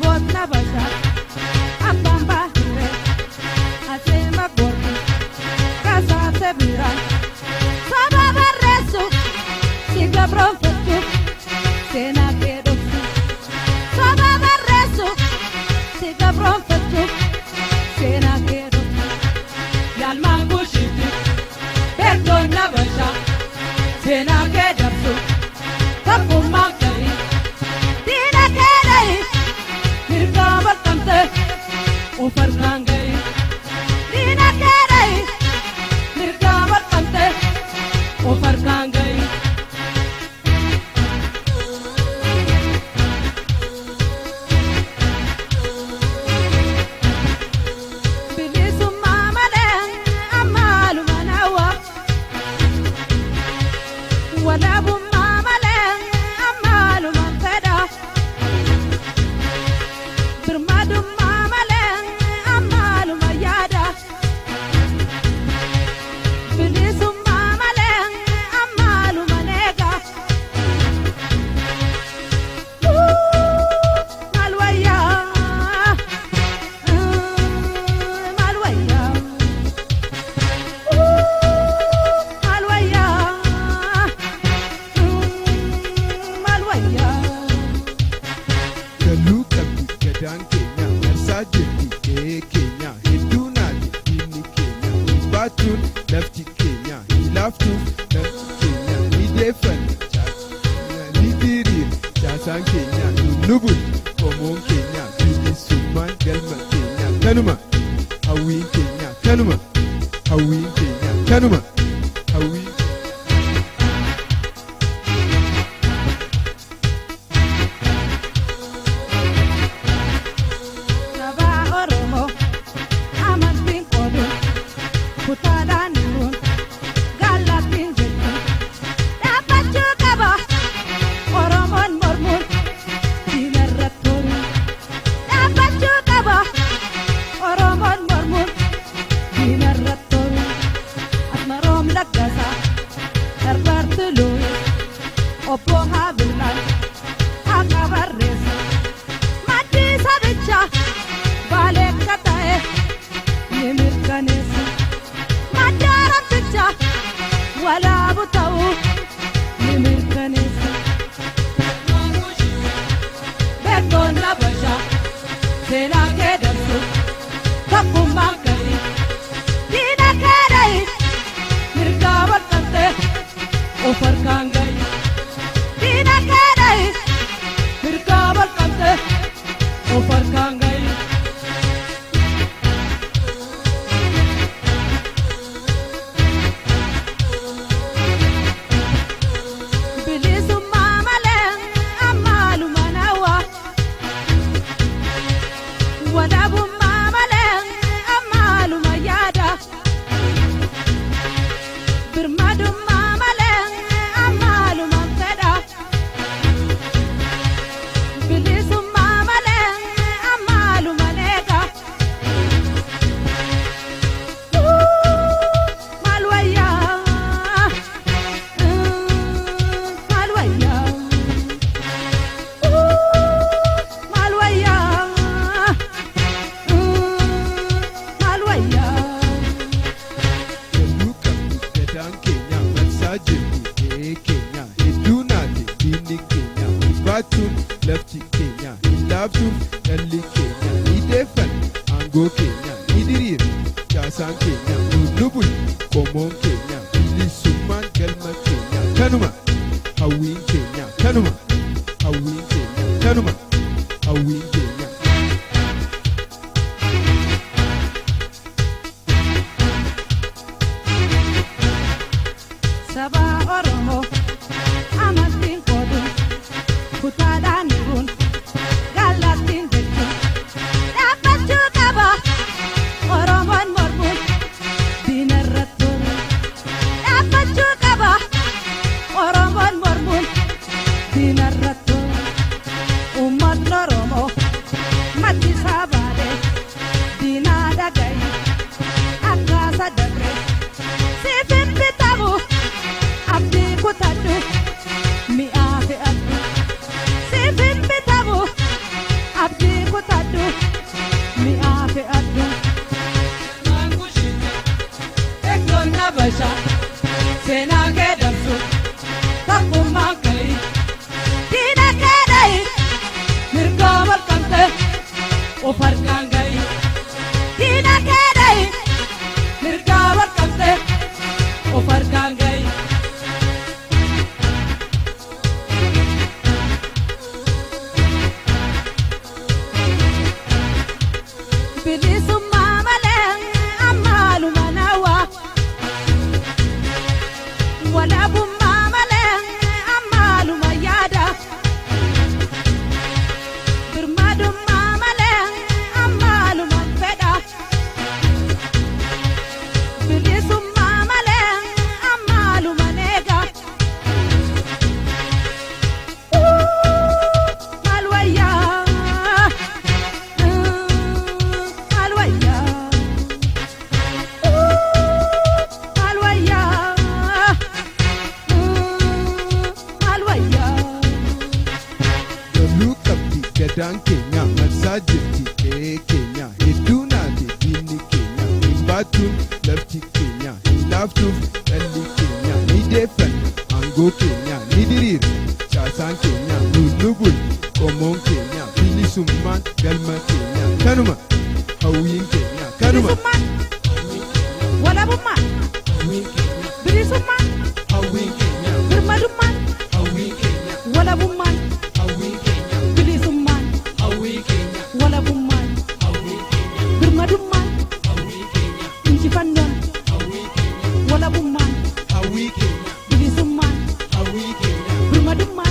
Lubootna Bashaa, Abbaan Baahiree, Atsee Maggoorti, Kasaatee Biraan, saba barreessu, si gabroonfachuu, seenaa kee dhoksu. Saba barreessu, si gabroonfachuu, seenaa kee dhoksu. Yaalmaan Kushitti, beektoonni Habashaa, seenaa kee dabsu, tokkummaan ka'ii, diina kee dha'i, mirgaa balqamtee, of harkaan ga'i. Diina kee dha'i, mirgaa balqamtee, of harkaan ga'i. Bilisummaa malee ammaaluma nawa. Walaabummaa malee ammaaluma fedha. Birmadummaa malee ammaaluma yaada. Bilisummaa malee ammaaluma neega. Maal wayyaa? Maal wayyaa? Maal wayyaa? Maal wayyaa? Galuu qabdi gadaan keenya, marsaa jirti qe'ee keenya, hedduu naati diinni keenya, ulfaachuun lafti keenya hilaaftuuf lafti keenya ni deeffanna, keenya ni diriira, caasaan keenya nu bulcha, qomoon keenya bilisummaan galma keenya kanuma, hawwiin keenya kanuma, hawwiin keenya kanuma, hawwiin. Saba Oromoo amantiin qooduun, kutaadhaan hiruun, gaalattiin jechuun dhaabbachuu qaba. Oromoon mormuun diinarra toruun dhaabbachuu qaba. Oromoon mormuun diinarra toruun. Asmaroom Laggasaa, Herbert Lewis, Obbo Habilaan haqa barreessa. Maddi sabichaa Baalee akka ta'e ni mirkaneessa. Madda Arabtichaa Walaabu ta'uu ni mirkaneessa. Beektoonni Habashaa seenaa kee dabsu, tokkummaan ka'ii, diina kee dha'i, mirgaa balqamtee of harkaan ga'i. Diina kee dha'i, mirgaa balqamtee of harkaan ga'i. Bilisummaa malee ammaaluma nawa. Walaabummaa malee ammaaluma yaada. Birmadummaa malee ammaaluma fedha. Bilisummaa malee ammaaluma neega. Maal wayyaa? Maal wayyaa? Maal wayyaa? Maal wayyaa? Galuu qabdi gadaan keenya, marsaa jirti qe'ee keenya, hedduu naati diinni keenya, ulfaachuun lafti keenya hilaaftuuf dhalli keenya ni deeffanna, aangoo keenya ni diriira, caasaan keenya nu bulcha, qomoon keenya bilisummaan galma keenya kanuma, hawwiin keenya kanuma, hawwiin keenya kanuma, hawwiin keenya. Saba Oromoo amantiin qooduun, kutaadhaan hiruun, gaalattiin jechuun dhaabbachuu qaba. Oromoon mormuun diinarra turuun dhaabbachuu qaba. Oromoon mormuun diinarra turuun. Uummatni Oromoo Hidhadhu mi'aa fe'adhu. Eegdonni Habashaa seenaa kee dabsu takkummaan ka'i. Diina kee dha'i. Mirgaa marqamte of harkaan ga'i. Diina kee dha'i. Mirgaa marqamte of harkaan ga'i. Bilisummaa malee ammaaluma nawa. Walabummaa malee ammaaluma yaada. Birmadummaa malee ammaaluma fedha. Bilisummaa malee ammaaluma neega. Maal wayyaa? Maal wayyaa? Maal wayyaa? Maal wayyaa? Loluu qabdi gadaan keenya marsaa jirti qe'ee keenya hedduu naate diinni keenya hin baattuun lafti keenya hin laaftuuf dhalli keenya ni deeffanna aangoo keenya ni diriira caasaan keenya nuun nu bulu qomoon keenya bilisummaan galma keenya kanuma hawwiin keenya kanuma. Bilisummaan, walabummaan, bilisummaan, Hawwiin keenya. Birmadummaan, Hawwiin keenya. Walabummaan, Hawwiin keenya. Bilisummaan, Hawwiin keenya. Walabummaan, Hawwiin keenya. Birmadummaan, Hawwiin keenya. Injifannoon, Hawwiin keenya. Walabummaan, Hawwii keenya. Bilisummaan, Hawwii keenya. Birmadummaan.